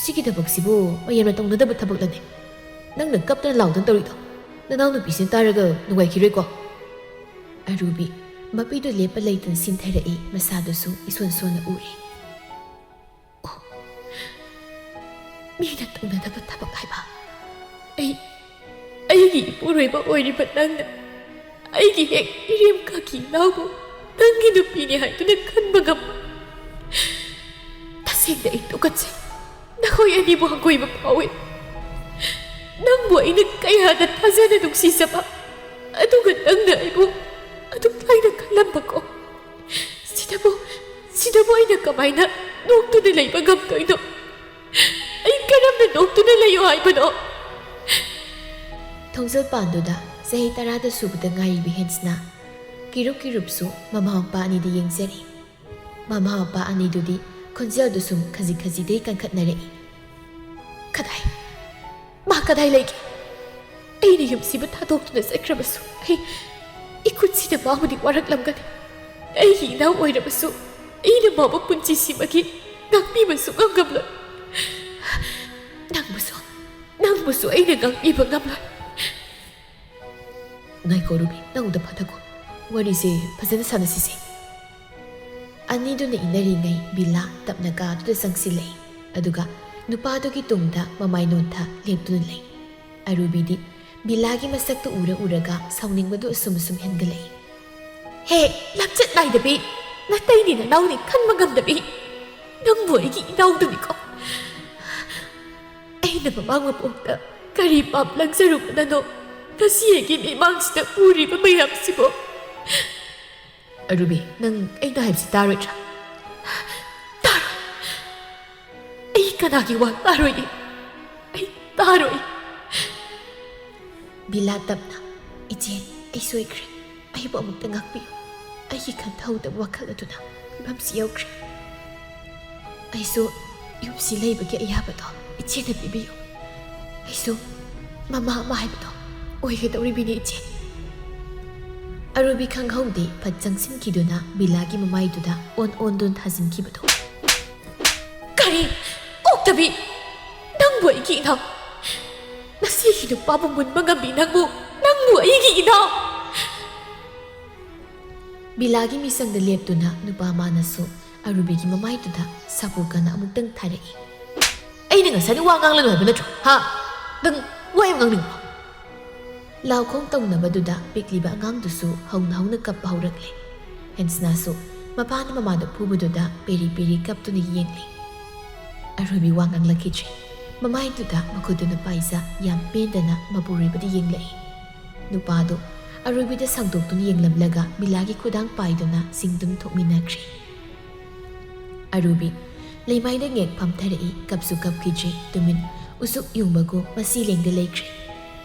ꯁꯤꯒꯤ ꯊꯕꯛꯁꯤꯕꯨ ꯃꯌꯥꯝꯅ ꯇꯧꯅꯗꯕ ꯊꯕꯛꯂꯅꯦ? ꯅꯪꯅ ꯀꯞꯇꯅ ꯂꯥꯎꯗꯅ ꯇꯧꯔꯤꯗꯣ ꯅꯅꯥꯎꯅꯨꯄꯤꯁꯤꯅ ꯇꯥꯔꯒ ꯅꯨꯡꯉꯥꯏꯈꯤꯔꯣꯏꯀꯣ? ꯑꯔꯨꯕꯤ ꯃꯄꯤꯗꯨ ꯂꯦꯞꯄ ꯂꯩꯇꯅ ꯁꯤꯟꯊꯔꯛꯏ, ꯃꯁꯥꯗꯨꯁꯨ ꯏꯁꯣꯟ ꯁꯣꯟꯅ ꯎꯔꯤ꯫ ꯑꯣ, ꯃꯤꯅ ꯇꯧꯅꯗꯕ ꯊꯕꯛ ꯍꯥꯏꯕ꯫ ꯑꯩ, ꯑꯩꯒꯤ ꯏꯄꯨꯔꯣꯏꯕ ꯑꯣꯏꯔꯤꯕ ꯅꯪꯅ ꯑꯩꯒꯤ ꯍꯦꯛ ꯏꯔꯦꯝ ꯀꯥꯀꯤ ꯏꯅꯥꯎꯕꯨ ꯅꯪꯒꯤ ꯅꯨꯄꯤꯅꯤ ꯍꯥꯏꯗꯨꯅ ꯈꯟꯕ ꯉꯝꯕ꯫ ꯇꯁꯦꯡꯅ ꯑꯩ ꯇꯨꯀꯠꯆꯩ꯫ ꯅꯈꯣꯏ ꯑꯅꯤꯕꯨ ꯍꯪꯒꯣꯏꯕ ꯐꯥꯎꯏ꯫ ꯅꯪꯕꯨ ꯑꯩꯅ ꯀꯌꯥꯗ ꯊꯥꯖꯅ ꯅꯨꯡꯁꯤꯖꯕ, ꯑꯗꯨꯒ ꯅꯪꯅ ꯑꯩꯕꯨ ꯑꯗꯨꯝ ꯂꯥꯏꯅ ꯈꯜꯂꯝꯕꯀꯣ꯫ ꯁꯤꯗꯕꯨ, ꯁꯤꯗꯕꯨ ꯑꯩꯅ ꯀꯃꯥꯏꯅ ꯅꯣꯛꯇꯨꯅ ꯂꯩꯕ ꯉꯝꯗꯣꯏꯅꯣ? ꯑꯩ ꯀꯔꯝꯅ ꯅꯣꯛꯇꯨꯅ ꯂꯩꯌꯨ ꯍꯥꯏꯕꯅꯣ? ꯊꯣꯡꯖꯜ ꯄꯥꯟꯗꯨꯗ ꯆꯍꯤ ꯇꯔꯥꯗ ꯁꯨꯕꯗ ꯉꯥꯏꯔꯤꯕ ꯍꯦꯟꯁꯅ ꯀꯤꯔꯨꯞ ꯀꯤꯔꯨꯞꯁꯨ ꯃꯃꯥ ꯃꯄꯥ ꯑꯅꯤꯗ ꯌꯦꯡꯖꯔꯤ꯫ ꯃꯃꯥ ꯃꯄꯥ ꯑꯅꯤꯗꯨꯗꯤ ꯈꯣꯟꯖꯦꯜꯗꯨ ꯁꯨꯝ ꯈꯖꯤꯛ ꯈꯖꯤꯛꯗꯩ ꯀꯟꯈꯠꯅꯔꯛꯏ꯫ "ꯀꯗꯥꯏ? ꯃꯥ ꯀꯗꯥꯏ ꯂꯩꯒꯦ? ꯑꯩꯅ ꯌꯨꯝꯁꯤꯕꯨ ꯊꯥꯗꯣꯛꯇꯨꯅ ꯆꯠꯈ꯭ꯔꯕꯁꯨ ꯑꯩ ꯏꯈꯨꯠꯁꯤꯗ ꯃꯥꯕꯨꯗꯤ ꯋꯥꯔꯛꯂꯝꯒꯅꯤ꯫ ꯑꯩꯒꯤ ꯏꯅꯥꯎ ꯑꯣꯏꯔꯕꯁꯨ ꯑꯩꯅ ꯃꯥꯕꯨ ꯄꯨꯟꯁꯤꯁꯤꯃꯒꯤ ꯉꯥꯛꯄꯤꯕꯁꯨ ꯉꯝꯂꯝꯂꯣꯏ꯫ ꯅꯪ ꯅꯪꯕꯨꯁꯨ, ꯅꯪꯕꯨꯁꯨ ꯑꯩꯅ ꯉꯥꯛꯄꯤꯕ ꯉꯝꯂꯣꯏ꯫ ꯉꯥꯏꯈꯣ ꯔꯨꯕꯤ, ꯅꯪꯗ ꯐꯊꯈꯣ꯫ ꯋꯥꯔꯤꯁꯦ ꯐꯖꯅ ꯁꯥꯟꯅꯁꯤꯁꯦ꯫ ꯑꯅꯤꯗꯨꯅ ꯏꯟꯅꯔꯤꯉꯩ ꯕꯤꯂꯥ ꯇꯞꯅ ꯀꯥꯗꯨꯗ ꯆꯪꯁꯤꯜꯂꯛꯏ꯫ ꯑꯗꯨꯒ ꯅꯨꯄꯥꯗꯨꯒꯤ ꯇꯨꯡꯗ ꯃꯃꯥꯏ ꯅꯣꯟꯊ ꯂꯦꯞꯇꯨꯅ ꯂꯩ꯫ ꯑꯔꯨꯕꯤꯗꯤ ꯕꯤꯂꯥꯒꯤ ꯃꯁꯛꯇꯨ ꯎꯔ ꯎꯔꯒ ꯁꯥꯎꯅꯤꯡꯕꯗꯨ ꯑꯁꯨꯝ ꯑꯁꯨꯝ ꯍꯦꯟꯒꯠꯂꯛꯏ꯫ ꯍꯦ, ꯂꯝꯆꯠ ꯅꯥꯏꯗꯕꯤ, ꯅꯇꯩꯅꯤ ꯅꯅꯥꯎꯅꯤ ꯈꯟꯕ ꯉꯝꯗꯕꯤ, ꯅꯪꯕꯨ ꯑꯩꯒꯤ ꯏꯅꯥꯎꯗꯨꯅꯤꯀꯣ꯫ ꯑꯩꯅ ꯃꯃꯥꯡ ꯃꯄꯣꯛꯇ ꯀꯔꯤ ꯄꯥꯞ ꯂꯪꯖꯔꯨꯕꯅꯅꯣ ꯉꯁꯤ ꯑꯩꯒꯤ ꯃꯤꯃꯥꯡꯁꯤꯗ ꯎꯔꯤꯕ ꯃꯌꯥꯝꯁꯤꯕꯣ? ꯑꯔꯨꯕꯤ, ꯅꯪ ꯑꯩꯅ ꯍꯥꯏꯕꯁꯤ ꯇꯥꯔꯣꯏꯗ꯭ꯔꯥ? ꯇꯥꯔꯣꯏ꯫ ꯑꯩ ꯀꯅꯥꯒꯤ ꯋꯥ ꯇꯥꯔꯣꯏꯒꯦ? ꯑꯩ ꯇꯥꯔꯣꯏ꯫ ꯕꯤꯂꯥ ꯇꯞꯅ, "ꯏꯆꯦ, ꯑꯩ ꯁꯣꯏꯈ꯭ꯔꯦ꯫ ꯑꯩꯕꯨ ꯑꯃꯨꯛꯇ ꯉꯥꯛꯄꯤꯌꯨ꯫ ꯑꯩꯒꯤ ꯈꯟꯊꯍꯧꯗꯕ ꯋꯥꯈꯜ ꯑꯗꯨꯅ ꯐꯤꯕꯝꯁꯤ ꯌꯧꯈ꯭ꯔꯦ꯫ ꯑꯩꯁꯨ ꯌꯨꯝꯁꯤ ꯂꯩꯕꯒꯤ ꯑꯌꯥꯕꯗꯣ ꯏꯆꯦꯅ ꯄꯤꯕꯤꯌꯨ꯫ ꯑꯩꯁꯨ ꯃꯃꯥ ꯑꯃ ꯍꯥꯏꯕꯗꯣ ꯑꯣꯏꯒꯗꯧꯔꯤꯕꯅꯤ, ꯏꯆꯦ꯫" ꯑꯔꯨꯕꯤ ꯈꯪꯍꯧꯗꯦ ꯐꯠ ꯆꯪꯁꯤꯟꯈꯤꯗꯨꯅ ꯕꯤꯂꯥꯒꯤ ꯃꯃꯥꯏꯗꯨꯗ ꯑꯣꯟ ꯑꯣꯟꯗꯨꯅ ꯊꯥꯖꯤꯟꯈꯤꯕꯗꯣ꯫ "ꯀꯔꯤ? ꯀꯣꯛꯇꯕꯤ! ꯅꯪꯕꯨ ꯑꯩꯒꯤ ꯏꯅꯥꯎ? ꯃꯁꯤꯒꯤ ꯅꯨꯄꯥꯕꯨ ꯃꯨꯟꯕ ꯉꯝꯕꯤ ꯅꯪꯕꯨ, ꯅꯪꯕꯨ ꯑꯩꯒꯤ ꯏꯅꯥꯎ?" ꯕꯤꯂꯥꯒꯤ ꯃꯤꯆꯪꯗ ꯂꯦꯞꯇꯨꯅ ꯅꯨꯄꯥ ꯃꯥꯅꯁꯨ ꯑꯔꯨꯕꯤꯒꯤ ꯃꯃꯥꯏꯗꯨꯗ ꯁꯥꯐꯨ ꯀꯟꯅ ꯑꯃꯨꯛꯇꯪ ꯊꯥꯔꯛꯏ꯫ "ꯑꯩꯅ ꯉꯁꯥꯏꯅ ꯋꯥ ꯉꯥꯡꯂꯅꯨ ꯍꯥꯏꯕ ꯅꯠꯇ꯭ꯔꯣ? ꯍꯥ? ꯅꯪ ꯋꯥ ꯌꯥꯝ ꯉꯥꯡꯅꯤꯡꯕ꯭ꯔꯣ?" ꯂꯥꯎꯈꯣꯡ ꯇꯧꯅꯕꯗꯨꯗ ꯄꯤꯛꯂꯤꯕ ꯑꯉꯥꯡꯗꯨꯁꯨ ꯍꯧꯅ ꯍꯧꯅ ꯀꯞꯄ ꯍꯧꯔꯛꯂꯦ꯫ ꯍꯦꯟꯁꯅꯥꯁꯨ ꯃꯄꯥꯅ ꯃꯃꯥꯗ ꯐꯨꯕꯗꯨꯗ ꯄꯦꯔꯤ ꯄꯦꯔꯤ ꯀꯞꯇꯨꯅ ꯌꯦꯡꯂꯤ꯫ ꯑꯔꯨꯕꯤ ꯋꯥ ꯉꯥꯡꯂꯛꯈꯤꯗ꯭ꯔꯦ꯫ ꯃꯃꯥꯏꯗꯨꯗ ꯃꯈꯨꯠꯇꯨꯅ ꯄꯥꯏꯖ ꯌꯥꯝ ꯄꯦꯟꯗꯅ ꯃꯄꯨꯔꯣꯏꯕꯗ ꯌꯦꯡꯂꯛꯏ꯫ ꯅꯨꯄꯥꯗꯨ ꯑꯔꯨꯕꯤꯗ ꯁꯥꯡꯗꯣꯛꯇꯨꯅ ꯌꯦꯡꯂꯝꯂꯒ ꯕꯤꯂꯥꯒꯤ ꯈꯨꯗꯥꯡ ꯄꯥꯏꯗꯨꯅ ꯆꯤꯡꯗꯨꯝ ꯊꯣꯛꯃꯤꯟꯅꯈ꯭ꯔꯦ꯫ ꯑꯔꯨꯕꯤ ꯂꯩꯃꯥꯏꯗ ꯉꯦꯛ ꯐꯝꯊꯔꯛꯏ, ꯀꯞꯁꯨ ꯀꯞꯈꯤꯗ꯭ꯔꯦ, ꯇꯨꯃꯤꯟ ꯎꯁꯨꯛ ꯌꯨꯡꯕꯒꯨꯝ ꯃꯁꯤ ꯂꯦꯡꯗ ꯂꯩꯈ꯭ꯔꯦ꯫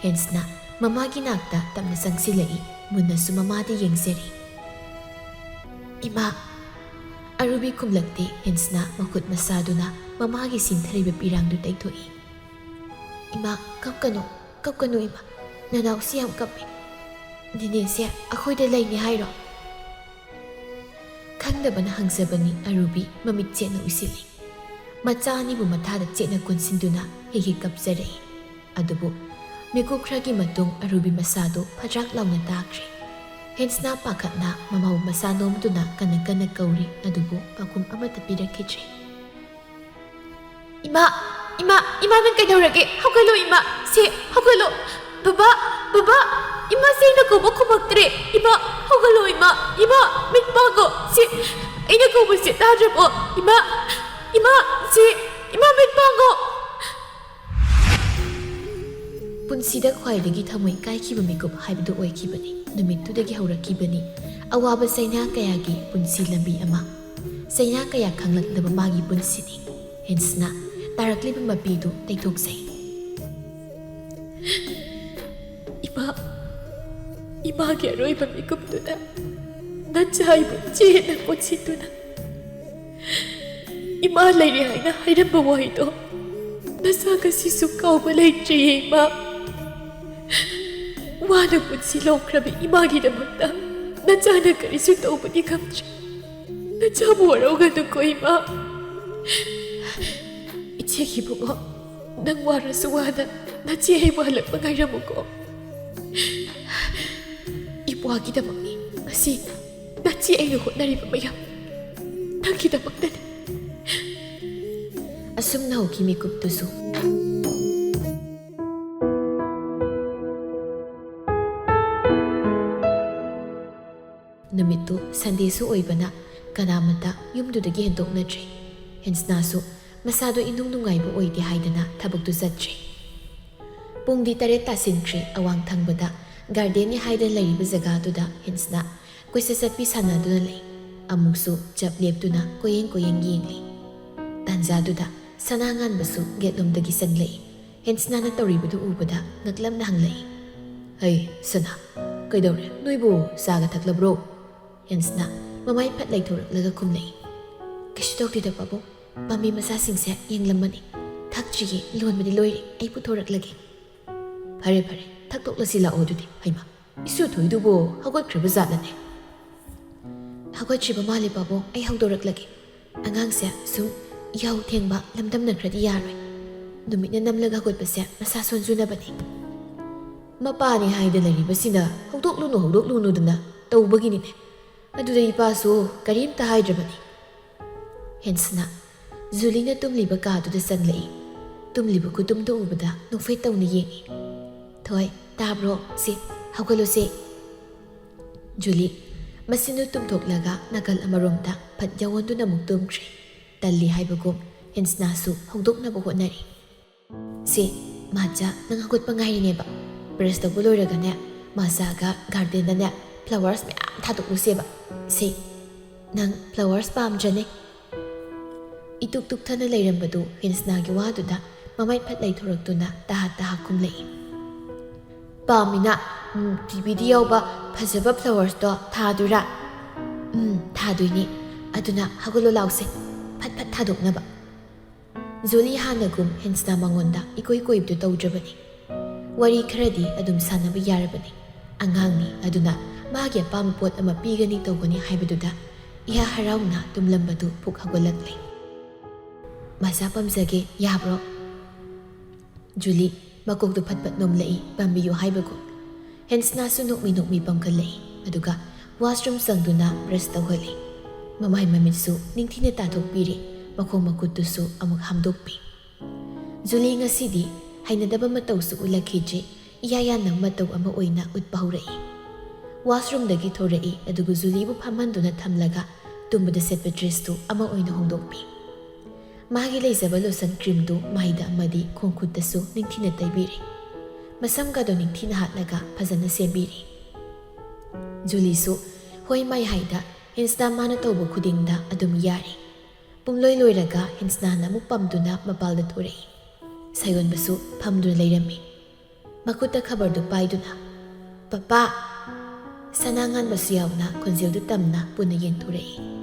ꯍꯦꯟꯁꯅ ꯃꯃꯥꯒꯤ ꯅꯥꯛꯇ ꯇꯞꯅ ꯆꯪꯁꯤꯜꯂꯛꯏ, ꯃꯨꯟꯅꯁꯨ ꯃꯃꯥꯗ ꯌꯦꯡꯖꯔꯤ꯫ "ꯏꯃꯥ!" ꯑꯔꯨꯕꯤ ꯈꯨꯝꯂꯛꯇꯦ, ꯍꯦꯟꯁꯅ ꯃꯈꯨꯠ ꯃꯁꯥꯗꯨꯅ ꯃꯃꯥꯒꯤ ꯁꯤꯟꯊꯔꯤꯕ ꯄꯤꯔꯥꯡꯗꯨ ꯇꯩꯊꯣꯛꯏ꯫ "ꯏꯃꯥ, ꯀꯞꯀꯅꯨ, ꯀꯞꯀꯅꯨ ꯏꯃꯥ, ꯅꯅꯥꯎꯁꯤ ꯌꯥꯝ ꯀꯞꯄꯤ꯫ ꯅꯦꯅꯦꯁꯦ ꯑꯩꯈꯣꯏꯗ ꯂꯩꯅꯤ ꯍꯥꯏꯔꯣ?" ꯈꯪꯗꯕꯅ ꯍꯪꯖꯕꯅꯤ ꯑꯔꯨꯕꯤ ꯃꯃꯤꯠ ꯆꯦꯠꯅ ꯎꯏꯁꯤꯜꯂꯤ꯫ ꯃꯆꯥ ꯑꯅꯤꯕꯨ ꯃꯊꯥꯗ ꯆꯦꯠꯅ ꯀꯣꯟꯁꯤꯟꯗꯨꯅ ꯍꯦꯛ ꯍꯦꯛ ꯀꯞꯆꯔꯛꯏ꯫ ꯑꯗꯨꯕꯨ ꯃꯤꯀꯨꯞ ꯈꯔꯒꯤ ꯃꯇꯨꯡ ꯑꯔꯨꯕꯤ ꯃꯁꯥꯗꯨ ꯐꯗ꯭ꯔꯥꯛ ꯂꯥꯎꯅ ꯇꯥꯈ꯭ꯔꯦ꯫ ꯍꯦꯟꯁꯅꯥ ꯄꯥꯈꯠꯅ ꯃꯃꯥꯕꯨ ꯃꯁꯥ ꯅꯣꯝꯗꯨꯅ ꯀꯟꯅ ꯀꯟꯅ ꯀꯧꯔꯤ, ꯑꯗꯨꯕꯨ ꯄꯥꯎꯈꯨꯝ ꯑꯃꯠꯇ ꯄꯤꯔꯛꯈꯤꯗ꯭ꯔꯦ꯫ "ꯏꯃꯥ, ꯏꯃꯥ, ꯏꯃꯥ, ꯅꯪ ꯀꯩꯗꯧꯔꯒꯦ? ꯍꯧꯒꯠꯂꯣ ꯏꯃꯥ, ꯁꯦ, ꯍꯧꯒꯠꯂꯣ꯫ ꯕꯕꯥ, ꯕꯕꯥ, ꯏꯃꯥ, ꯁꯦ, ꯑꯩꯅ ꯀꯧꯕ ꯈꯨꯝꯃꯛꯇ꯭ꯔꯦ꯫ ꯏꯃꯥ, ꯍꯧꯒꯠꯂꯣ ꯏꯃꯥ, ꯏꯃꯥ, ꯃꯤꯠ ꯄꯥꯡꯉꯣ꯫ ꯁꯦ, ꯑꯩꯅ ꯀꯧꯕꯁꯦ ꯇꯥꯗ꯭ꯔꯕꯣ? ꯏꯃꯥ, ꯏꯃꯥ, ꯁꯦ, ꯏꯃꯥ, ꯃꯤꯠ ꯄꯥꯡꯉꯣ!" ꯄꯨꯟꯁꯤꯗ ꯈ꯭ꯋꯥꯏꯗꯒꯤ ꯊꯃꯣꯏ ꯀꯥꯏꯈꯤꯕ ꯃꯤꯀꯨꯞ ꯍꯥꯏꯕꯗꯨ ꯑꯣꯏꯈꯤꯕꯅꯤ꯫ ꯅꯨꯃꯤꯠꯇꯨꯗꯒꯤ ꯍꯧꯔꯛꯈꯤꯕꯅꯤ ꯑꯋꯥꯕ ꯆꯩꯅꯥ ꯀꯌꯥꯒꯤ ꯄꯨꯟꯁꯤ ꯂꯝꯕꯤ ꯑꯃ꯫ ꯆꯩꯅꯥ ꯀꯌꯥ ꯈꯪꯂꯛꯂꯕ ꯃꯥꯒꯤ ꯄꯨꯟꯁꯤꯅꯤ꯫ ꯍꯦꯟꯁꯅ ꯇꯥꯔꯛꯂꯤꯕ ꯃꯄꯤꯗꯨ ꯇꯩꯊꯣꯛꯆꯩ꯫ "ꯏꯃꯥ, ꯏꯃꯥꯒꯤ ꯑꯔꯣꯏꯕ ꯃꯤꯀꯨꯞꯇꯨꯗ ꯅꯆꯥ ꯑꯩꯕꯨ ꯆꯦꯠꯅ ꯀꯣꯟꯁꯤꯟꯗꯨꯅ ꯏꯃꯥ ꯂꯩꯔꯤ ꯍꯥꯏꯅ ꯍꯥꯏꯔꯝꯕ ꯋꯥꯍꯩꯗꯣ ꯅꯆꯥ ꯉꯁꯤꯁꯨ ꯀꯥꯎꯕ ꯂꯩꯇ꯭ꯔꯤꯌꯦ ꯏꯃꯥ꯫ ꯋꯥꯅ ꯄꯨꯟꯁꯤ ꯂꯧꯈ꯭ꯔꯕ ꯏꯃꯥꯒꯤꯗꯃꯛꯇ ꯅꯆꯥꯅ ꯀꯔꯤꯁꯨ ꯇꯧꯕꯗꯤ ꯉꯝꯗ꯭ꯔꯦ꯫ ꯅꯆꯥꯕꯨ ꯋꯥꯔꯧꯒꯅꯨꯀꯣ ꯏꯃꯥ꯫ ꯏꯆꯦꯒꯤ ꯏꯕꯨꯡꯉꯣ, ꯅꯪ ꯋꯥꯔꯁꯨ ꯋꯥꯅ ꯅꯆꯦ ꯑꯩꯕꯨ ꯍꯜꯂꯛꯄ ꯉꯥꯏꯔꯝꯃꯨꯀꯣ꯫ ꯏꯄ꯭ꯋꯥꯒꯤꯗꯃꯛꯅꯤ ꯉꯁꯤ ꯅꯆꯦ ꯑꯩꯅ ꯍꯣꯠꯅꯔꯤꯕ ꯃꯌꯥꯝ꯫ ꯅꯪꯒꯤꯗꯃꯛꯇꯅꯤ꯫" ꯑꯁꯨꯝꯅ ꯍꯧꯈꯤ ꯃꯤꯀꯨꯞꯇꯨꯁꯨ꯫ ꯅꯨꯃꯤꯠꯇꯨ ꯁꯟꯗꯦꯁꯨ ꯑꯣꯏꯕꯅ ꯀꯅꯥꯃꯠꯇ ꯌꯨꯝꯗꯨꯗꯒꯤ ꯍꯦꯟꯗꯣꯛꯅꯗ꯭ꯔꯦ꯫ ꯍꯦꯟꯁꯅꯥꯁꯨ ꯃꯁꯥꯗꯣ ꯏꯅꯨꯡ ꯅꯨꯡꯉꯥꯏꯕ ꯑꯣꯏꯗꯦ ꯍꯥꯏꯗꯅ ꯊꯕꯛꯇꯨ ꯆꯠꯇ꯭ꯔꯦ꯫ ꯄꯨꯡꯗꯤ ꯇꯔꯦꯠ ꯇꯥꯁꯤꯟꯈ꯭ꯔꯦ꯫ ꯑꯋꯥꯡ ꯊꯪꯕꯗ ꯒꯥꯔꯗꯦꯟꯅꯤ ꯍꯥꯏꯗꯅ ꯂꯩꯔꯤꯕ ꯖꯒꯥꯗꯨꯗ ꯍꯦꯟꯁꯅ ꯀꯣꯏꯆꯠ ꯆꯠꯄꯤ ꯁꯥꯟꯅꯗꯨꯅ ꯂꯩ꯫ ꯑꯃꯨꯛꯁꯨ ꯆꯞ ꯂꯦꯞꯇꯨꯅ ꯀꯣꯏꯌꯦꯡ ꯀꯣꯏꯌꯦꯡ ꯌꯦꯡꯂꯤ꯫ ꯇꯥꯟꯖꯥꯗꯨꯗ ꯁꯅꯥ ꯉꯥꯟꯕꯁꯨ ꯒꯦꯠꯂꯣꯝꯗꯒꯤ ꯆꯪꯂꯛꯏ꯫ ꯍꯦꯟꯁꯅꯥꯅ ꯇꯧꯔꯤꯕꯗꯨ ꯎꯕꯗ ꯉꯛꯂꯝꯅ ꯍꯪꯂꯛꯏ, "ꯍꯩ, ꯁꯅꯥ, ꯀꯩꯗꯧꯔꯦ? ꯅꯣꯏꯕꯨ ꯆꯥꯒ ꯊꯛꯂꯕ꯭ꯔꯣ?" ꯍꯦꯟꯁꯅ ꯃꯃꯥꯏ ꯐꯠ ꯂꯩꯊꯣꯔꯛꯂꯒ ꯈꯨꯝꯂꯛꯏ, "ꯀꯩꯁꯨ ꯇꯧꯗꯦꯗ ꯄꯥꯕꯨꯡ, ꯄꯥꯝꯕꯤ ꯃꯆꯥꯁꯤꯡꯁꯦ ꯌꯦꯡꯂꯝꯕꯅꯤ꯫ ꯊꯛꯇ꯭ꯔꯤꯌꯦ, ꯂꯣꯟꯕꯗꯤ ꯂꯣꯏꯔꯦ, ꯑꯩ ꯄꯨꯊꯣꯔꯛꯂꯒꯦ꯫" "ꯐꯔꯦ ꯐꯔꯦ, ꯊꯛꯇꯣꯛꯂꯁꯤ ꯂꯥꯛꯑꯣ ꯑꯗꯨꯗꯤ꯫ ꯍꯩꯃꯥ, ꯏꯁꯨ ꯊꯣꯏꯗꯨꯕꯨ ꯍꯧꯒꯠꯈ꯭ꯔꯕ ꯖꯥꯠꯂꯅꯦ?" "ꯍꯧꯒꯠꯇ꯭ꯔꯤꯕ ꯃꯥꯜꯂꯦ ꯄꯥꯕꯨꯡ, ꯑꯩ ꯍꯧꯗꯣꯔꯛꯂꯒꯦ꯫ ꯑꯉꯥꯡꯁꯦ ꯁꯨꯝ ꯌꯥꯍꯧ ꯊꯦꯡꯕ ꯂꯝꯗꯝꯅꯈ꯭ꯔꯗꯤ ꯌꯥꯔꯣꯏ꯫ ꯅꯨꯃꯤꯠꯅ ꯅꯝꯂꯒ ꯍꯧꯒꯠꯄꯁꯦ ꯃꯁꯥ ꯁꯣꯟꯖꯨꯅꯕꯅꯤ꯫ ꯃꯄꯥꯅꯤ ꯍꯥꯏꯗ ꯂꯩꯔꯤꯕꯁꯤꯅ ꯍꯧꯗꯣꯛꯂꯨꯅꯨ ꯍꯧꯗꯣꯛꯂꯨꯅꯨꯗꯅ ꯇꯧꯕꯒꯤꯅꯤꯅꯦ꯫ ꯑꯗꯨꯗ ꯏꯄꯥꯁꯨ ꯀꯔꯤꯝꯇ ꯍꯥꯏꯗ꯭ꯔꯕꯅꯤ꯫ ꯍꯦꯟꯁꯅ ꯖꯨꯂꯤꯅ ꯇꯨꯝꯂꯤꯕ ꯀꯥꯗꯨꯗ ꯆꯪꯂꯛꯏ꯫ ꯇꯨꯝꯂꯤꯕ ꯈꯨꯇꯨꯝꯗꯨ ꯎꯕꯗ ꯅꯣꯛꯐꯦꯠ ꯇꯧꯅ ꯌꯦꯡꯏ꯫ "ꯊꯣꯏ, ꯇꯥꯕ꯭ꯔꯣ? ꯁꯤ, ꯍꯧꯒꯠꯂꯨꯁꯦ꯫" ꯖꯨꯂꯤ ꯃꯁꯤꯅ ꯇꯨꯝꯊꯣꯛꯂꯒ ꯅꯥꯀꯜ ꯑꯃꯔꯣꯝꯗ ꯐꯠ ꯌꯥꯑꯣꯟꯗꯨꯅ ꯑꯃꯨꯛ ꯇꯨꯝꯈ꯭ꯔꯦ꯫ ꯇꯜꯂꯤ ꯍꯥꯏꯕꯒꯨꯝ ꯍꯦꯟꯁꯅꯥꯁꯨ ꯍꯧꯗꯣꯛꯅꯕ ꯍꯣꯠꯅꯔꯤ꯫ "ꯁꯦ, ꯃꯥꯆꯥ, ꯅꯪ ꯍꯧꯒꯠꯄ ꯉꯥꯏꯔꯤꯅꯦꯕ꯫ ꯕ꯭ꯔꯁ ꯇꯧꯕ ꯂꯣꯏꯔꯒꯅꯦ, ꯃꯥꯆꯥꯒ ꯒꯥꯔꯗꯦꯟꯗꯅꯦ ꯐ꯭ꯂꯥꯋꯔꯁ ꯃꯌꯥꯝ ꯊꯥꯗꯣꯛꯂꯨꯁꯦꯕ꯫ ꯁꯦ, ꯅꯪ ꯐ꯭ꯂꯥꯋꯔꯁ ꯄꯥꯝꯗ꯭ꯔꯅꯦ?" ꯏꯇꯨꯛ ꯇꯨꯛꯊꯅ ꯂꯩꯔꯝꯕꯗꯨ ꯍꯦꯟꯁꯅꯥꯒꯤ ꯋꯥꯗꯨꯗ ꯃꯃꯥꯏ ꯐꯠ ꯂꯩꯊꯣꯔꯛꯇꯨꯅ ꯇꯍꯥ ꯇꯍꯥ ꯈꯨꯝꯂꯛꯏ꯫ "ꯄꯥꯝꯃꯤꯅ, ꯎꯝ, ꯇꯤꯚꯤꯗ ꯌꯥꯎꯕ ꯐꯖꯕ ꯐ꯭ꯂꯥꯋꯔꯁꯇꯣ ꯊꯥꯗꯣꯏꯔꯥ?" "ꯎꯝ, ꯊꯥꯗꯣꯏꯅꯦ꯫ ꯑꯗꯨꯅ ꯍꯧꯒꯠꯂꯣ ꯂꯥꯎꯁꯦ, ꯐꯠ ꯐꯠ ꯊꯥꯗꯣꯛꯅꯕ꯫" ꯖꯨꯂꯤ ꯍꯥꯟꯅꯒꯨꯝ ꯍꯦꯟꯁꯅꯥ ꯃꯉꯣꯟꯗ ꯏꯀꯣꯏ ꯀꯣꯏꯕꯗꯨ ꯇꯧꯗ꯭ꯔꯕꯅꯤ꯫ ꯋꯥꯔꯤ ꯈꯔꯗꯤ ꯑꯗꯨꯝ ꯁꯥꯟꯅꯕ ꯌꯥꯔꯕꯅꯤ꯫ ꯑꯉꯥꯡꯅꯤ, ꯑꯗꯨꯅ ꯃꯥꯒꯤ ꯑꯄꯥꯝꯕ ꯄꯣꯠ ꯑꯃ ꯄꯤꯒꯅꯤ ꯇꯧꯒꯅꯤ ꯍꯥꯏꯕꯗꯨꯗ ꯏꯍꯥ ꯍꯔꯥꯎꯅ ꯇꯨꯝꯂꯝꯕꯗꯨ ꯄꯨꯛ ꯍꯧꯒꯠꯂꯛꯂꯦ꯫ "ꯃꯆꯥ ꯄꯥꯝꯖꯒꯦ, ꯌꯥꯕ꯭ꯔꯣ?" ꯖꯨꯂꯤ ꯃꯀꯣꯛꯇꯨ ꯐꯠ ꯐꯠ ꯅꯣꯝꯂꯛꯏ, ꯄꯥꯝꯕꯤꯌꯨ ꯍꯥꯏꯕꯒꯨꯝ꯫ ꯍꯦꯟꯁꯅꯥꯁꯨ ꯅꯣꯛꯃꯤ ꯅꯣꯛꯃꯤ ꯄꯥꯝꯈꯠꯂꯛꯏ, ꯑꯗꯨꯒ ꯋꯥꯁꯔꯨꯝ ꯆꯪꯗꯨꯅ ꯕ꯭ꯔꯁ ꯇꯧꯍꯜꯂꯤ꯫ ꯃꯃꯥꯏ ꯃꯃꯤꯠꯁꯨ ꯅꯤꯡꯊꯤꯅ ꯇꯥꯊꯣꯛꯄꯤꯔꯦ, ꯃꯈꯣꯡ ꯃꯈꯨꯠꯇꯨꯁꯨ ꯑꯃꯨꯛ ꯍꯥꯝꯗꯣꯛꯄꯤ꯫ ꯖꯨꯂꯤ ꯉꯁꯤꯗꯤ ꯍꯩꯅꯗꯕ ꯃꯇꯧꯁꯨ ꯎꯠꯂꯛꯈꯤꯗ꯭ꯔꯦ, ꯏꯌꯥ ꯌꯥꯅ ꯃꯇꯧ ꯑꯃ ꯑꯣꯏꯅ ꯎꯠꯄ ꯍꯧꯔꯛꯏ꯫ ꯋꯥꯁꯔꯨꯝꯗꯒꯤ ꯊꯣꯔꯛꯏ, ꯑꯗꯨꯒ ꯖꯨꯂꯤꯕꯨ ꯐꯝꯍꯟꯗꯨꯅ ꯊꯝꯂꯒ ꯇꯨꯝꯕꯗ ꯁꯦꯠꯄ ꯗ꯭ꯔꯦꯁꯇꯨ ꯑꯃ ꯑꯣꯏꯅ ꯍꯣꯡꯗꯣꯛꯄꯤ꯫ ꯃꯥꯒꯤ ꯂꯩꯖꯕ ꯂꯣꯁꯟ ꯀ꯭ꯔꯤꯝꯗꯨ ꯃꯥꯏꯗ ꯑꯃꯗꯤ ꯈꯣꯡ ꯈꯨꯠꯇꯁꯨ ꯅꯤꯡꯊꯤꯅ ꯇꯩꯕꯤꯔꯦ꯫ ꯃꯁꯝꯒꯗꯣ ꯅꯤꯡꯊꯤꯅ ꯍꯥꯠꯂꯒ ꯐꯖꯅ ꯁꯦꯝꯕꯤꯔꯦ꯫ ꯖꯨꯂꯤꯁꯨ ꯍꯣꯏ ꯃꯥꯏ ꯍꯥꯏꯗ ꯍꯦꯟꯁꯅꯥ ꯃꯥꯅ ꯇꯧꯕ ꯈꯨꯗꯤꯡꯗ ꯑꯗꯨꯝ ꯌꯥꯔꯦ꯫ ꯄꯨꯝꯂꯣꯏ ꯂꯣꯏꯔꯒ ꯍꯦꯟꯁꯅꯥꯅ ꯑꯃꯨꯛ ꯄꯝꯗꯨꯅ ꯃꯄꯥꯜꯗ ꯊꯣꯔꯛꯏ꯫ ꯁꯥꯌꯣꯟꯕꯁꯨ ꯐꯝꯗꯨꯅ ꯂꯩꯔꯝꯃꯤ꯫ ꯃꯈꯨꯠꯇ ꯈꯕꯔꯗꯨ ꯄꯥꯏꯗꯨꯅ, "ꯄꯄꯥ!" ꯁꯅꯥ ꯉꯥꯟꯕꯁꯨ ꯌꯥꯎꯅ ꯈꯣꯟꯖꯦꯜꯗꯨ ꯇꯝꯅ ꯄꯨꯟꯅ ꯌꯦꯡꯊꯣꯔꯛꯏ꯫